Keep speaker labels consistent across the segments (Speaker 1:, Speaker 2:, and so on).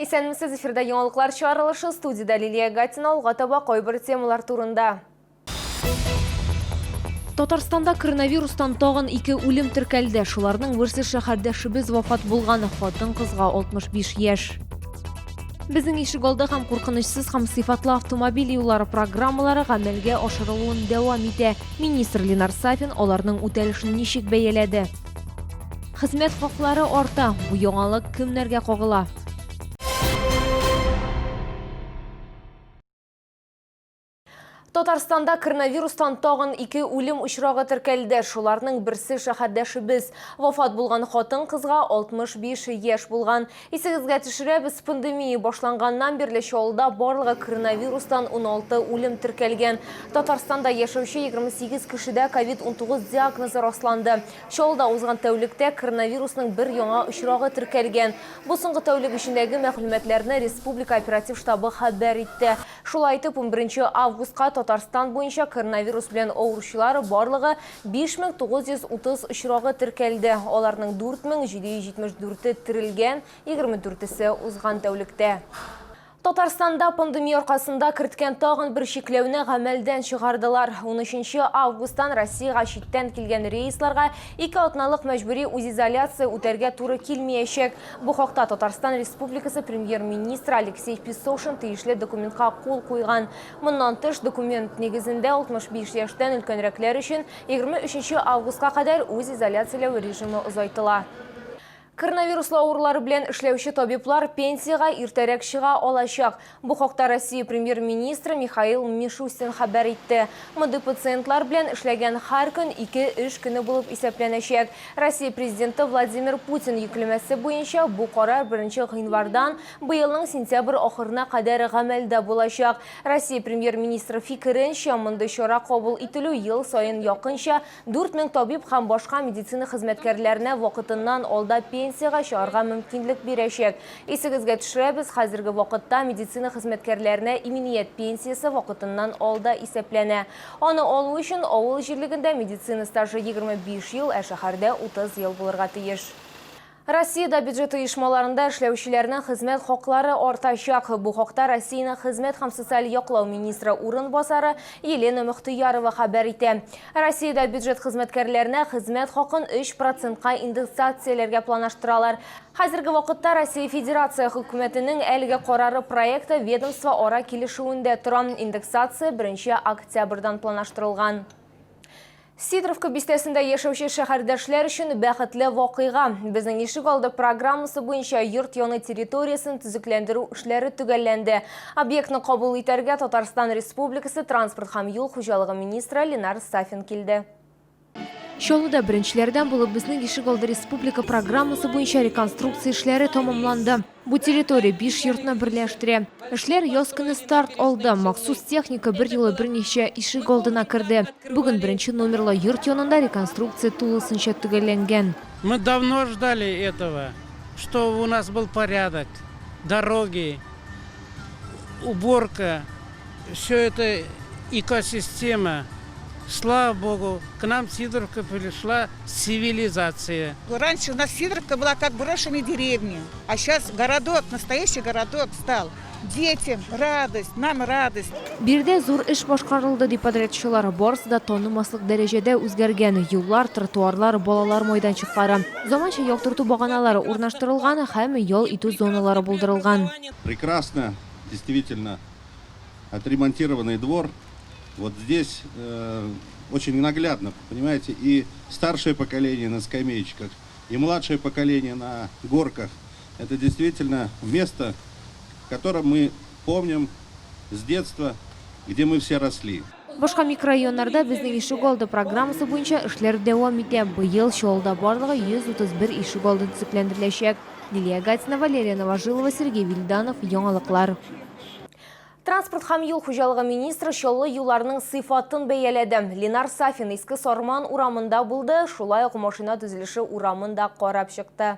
Speaker 1: Исәнмесез, эфирда яңалыклар чыгарылышы, студиядә Лилия Гатина, алга таба кайбер темалар турында. Татарстанда коронавирустан тагын ике үлем теркәлде. Шуларның берсе шәһәрдәшебез вафат булган хатын-кызга 65 яшь. Безнең ишегалды һәм куркынычсыз һәм сыйфатлы автомобиль юллары программалары гамәлгә ашырылуын дәвам итә. Министр Ленар Сафин аларның үтәлешен ничек бәяләде? Хезмәт хаклары арта. Бу яңалык кемнәргә кагыла? Татарстанда коронавирустан тагын ике үлем очрагы теркәлде. Шуларның берсе шәһәрдәшебез. Вафат булган хатын-кызга 65 яшь булган. Исегезгә төшерәбез, пандемия башланганнан бирле Чаллыда барлыгы коронавирустан 16 үлем теркәлгән. Татарстанда яшәүче 28 кешедә ковид-19 диагнозы расланды. Чаллыда узган тәүлектә коронавирусның бер яңа очрагы теркәлгән. Бу соңгы тәүлек эчендәге мәгълүматларны республика оператив штабы хәбәр итте. Шулай итеп, унберенче августка Татарстан буенча коронавирус белән авыручылар барлыгы 5930 очрагы теркәлде. Аларның 4774-е терелгән, 24-се узган тәүлектә. Татарстанда пандемия аркасында керткән тагын бер чикләүне гамәлдән чыгардылар. Унөченче августтан Россиягә читтән килгән рейсларга ике атналык мәҗбүри үзизоляция үтәргә туры килмиячәк. Бу хакта Татарстан Республикасы Премьер-министры Алексей Песошин тиешле документка кул куйган. Моннан тыш, документ нигезендә 65 яшьтән өлкәнрәкләр өчен 23 нче августка кадәр үзизоляцияләү режимы озайтыла. Коронавируслы авырулар белән эшләүче табиблар пенсиягә иртәрәк чыга алачак. Бу хакта Россия Премьер-министры Михаил Мишустин хәбәр итте. Мондый пациентлар белән эшләгән һәр көн ике эш көне булып исәпләнәчәк. Россия Президенты Владимир Путин йөкләмәсе буенча бу карар беренче гыйнвардан быелның сентябрь ахырына кадәр гамәлдә булачак. Россия Премьер-министры фикеренчә, мондый чара кабул ителү ел саен якынча 4000 табиб һәм башка медицина хезмәткәрләренә вакытыннан алда пенсиягә чыгарга мөмкинлек бирәчәк. Исегезгә төшерәбез, хәзерге вакытта медицина хезмәткәрләренә иминият пенсиясе вакытыннан алда исәпләнә. Аны алу өчен авыл җирлегендә медицина стажы 25 ел, ә шәһәрдә 30 ел булырга тиеш. Россиядә бюджет оешмаларында эшләүчеләрнең хезмәт хаклары артачак. Бу хакта Россиянең хезмәт һәм социаль яклау министры урынбасары Елена Мөхтиярова хәбәр итә. Россиядә бюджет хезмәткәрләренә хезмәт хакын 3 процентка индексацияләргә планлаштыралар. Хәзерге вакытта Россия Федерация Хөкүмәтенең әлеге карары проекты ведомство ара килешүендә тора. Индексация беренче октябрьдән планлаштырылган. Сидоровка бистәсендә яшәүче шәһәрдәшләр өчен бәхетле вакыйга. Безнең ишек алды программасы буенча йорт яны территориясен төзекләндерү эшләре төгәлләнде. Объектны кабул итәргә Татарстан Республикасы транспорт һәм юл хуҗалыгы министры Ленар Сафин килде. Чаллыда беренчеләрдән булып Безнең ишек алды республика программасы буенча реконструкция эшләре тәмамланды. Бу территория биш йортны берләштерә. Эшләр яз көне старт алды. Махсус техника берьюлы берничә ишек алдына керде. Бүген беренче номерлы йорт янында реконструкция тулысынча төгәлләнгән.
Speaker 2: Мы давно ждали этого, чтобы у нас был порядок, дороги, уборка, все это экосистема. Слава Богу, к нам в Сидоровку пришла цивилизация.
Speaker 3: Раньше у нас Сидоровка была как брошенная деревня, а сейчас городок, настоящий городок стал. Детям радость, нам радость.
Speaker 1: Биредә зур эш башкарылды, ди подрядчылар. Барысы да танымаслык дәрәҗәдә үзгәргән, юллар, тротуарлар, балалар майданчыклары. Заманча яктырту баганалары урнаштырылган һәм ял итү зоналары булдырылган.
Speaker 4: Прекрасно, действительно, отремонтированный двор. Вот здесь э, очень наглядно, понимаете, и старшее поколение на скамеечках, и младшее поколение на горках. Это действительно место, которое мы помним с детства, где мы все росли.
Speaker 1: Башка микрорайоннарда Безнең ишегалды программасы буенча эшләр дәвам итә. Быел Чаллыда барлыгы 131 ишегалды төзекләндереләчәк. Лилия Гатина, Валерия Новожилова, Сергей Вильданов, Яңалыклар. Транспорт һәм юл хуҗалыгы министры Чаллы юлларының сыйфатын бәяләде. Ленар Сафин Иске Сарман урамында булды, шулай ук машина төзелеше урамын да карап чыкты.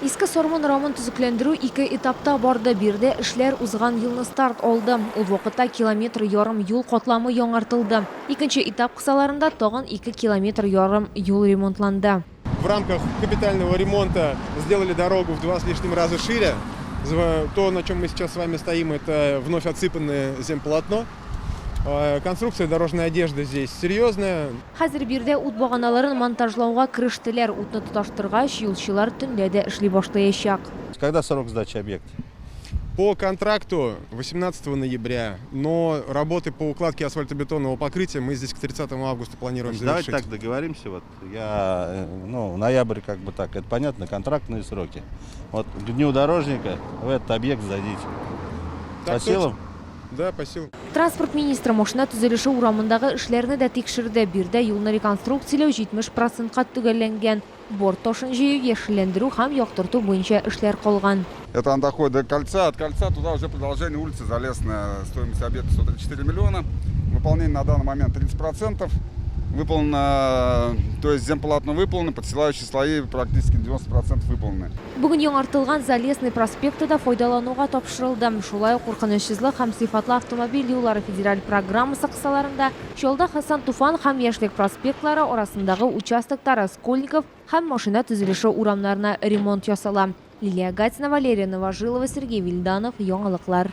Speaker 1: Иске Сарман урамын төзекләндерү ике этапта барды. Биредә эшләр узган елны старт алды. Ул вакытта километр ярым юл катламы яңартылды. Икенче этап кысаларында тагын ике километр ярым юл ремонтланды.
Speaker 5: В рамках капитального ремонта сделали дорогу в два с лишним раза шире. То, на чем мы сейчас с вами стоим, это вновь отсыпанное земполотно. Конструкция дорожной одежды здесь серьезная.
Speaker 1: Хәзер биредә ут баганаларын монтажлауга керештеләр. Утны тоташтыргач, юлчылар төнлә дә эшли башлаячак.
Speaker 4: Когда срок сдачи объекта?
Speaker 5: По контракту 18 ноября, но работы по укладке асфальтобетонного покрытия мы здесь к 30 августа планируем
Speaker 4: Давайте
Speaker 5: завершить.
Speaker 4: Так договоримся. Вот я, ну, ноябрь как бы так, это понятно, контрактные сроки. Вот к Дню дорожника в этот объект сдадите.
Speaker 5: Так
Speaker 4: По силам?
Speaker 5: Точно. Да, по силам.
Speaker 1: Транспорт министры машина төзелеше урамындагы эшләрне дә тикшерде. Биредә юлны реконструкцияләү 70 процентка төгәлләнгән. Борт ташын җыю, яшелләндерү һәм яктырту буенча эшләр калган.
Speaker 6: Это он доходит до кольца, от кольца туда уже продолжение улицы Залесная. Стоимость объекта 134 миллиона. Выполнение на данный момент 30%. Выполнено, то есть земполотно выполнено, подстилающие слои практически 90% выполнены.
Speaker 1: Бүген яңартылган Залесный проспекты да файдалануга тапшырылды. Шулай ук куркынычсызлык һәм сыйфатлы автомобиль юллары федераль программасы кысаларында Чаллыда Хасан Туфан һәм Яшьлек проспектлары арасындагы участокта Раскольников һәм машина төзелеше урамнарына ремонт ясала. Лилия Гатина, Валерия Новожилова, Сергей Вильданов, Яңалыклар.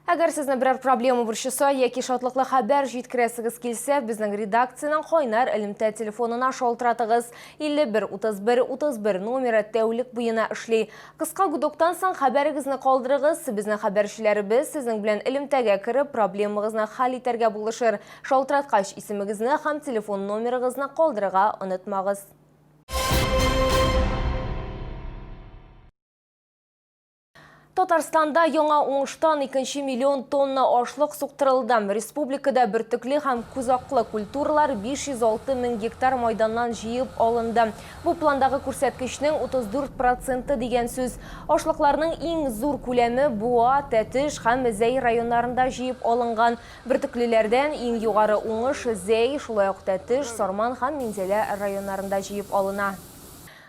Speaker 1: Әгәр сезне берәр проблема борчыса яки шатлыклы хәбәр җиткерәсегез килсә, безнең редакциянең кайнар элемтә телефонына шалтыратыгыз. 51 31 31 номеры тәүлек буена эшли. Кыска гудоктан соң хәбәрегезне калдырыгыз. Безнең хәбәрчеләребез сезнең белән элемтәгә кереп, проблемагызны хәл итәргә булышыр. Шалтыраткач, исемегезне һәм телефон номерыгызны калдырырга онытмагыз. Татарстанда яңа уңыштан 2 миллион тонна ашлык суктырылды. Республикада бөртекле һәм кузаклы культуралар 506 мең гектар майданнан җыеп алынды. Бу пландагы күрсәткечнең 34 проценты дигән сүз. Ашлыкларның иң зур күләме Буа, Тәтеш һәм Зәй районнарында җыеп алынган. Бөртеклеләрдән иң югары уңыш Зәй, шулай ук Тәтеш, Сарман һәм Минзәлә районнарында җыеп алына.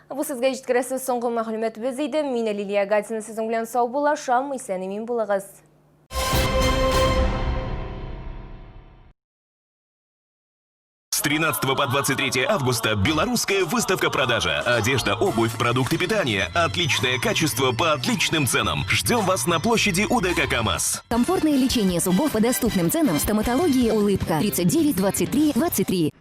Speaker 1: Бу сезгә җиткерәсе соңгы мәгълүматыбыз иде. Мин Лилия Гатина сезнең белән саубуллашам. Исән-имин булыгыз.
Speaker 7: С 13 по 23 августа белорусская выставка-продажа. Одежда, обувь, продукты питания. Отличное качество по отличным ценам. Ждем вас на площади УДК КАМАЗ.
Speaker 8: Комфортное лечение зубов по доступным ценам в стоматологии «Улыбка». 39 23 23.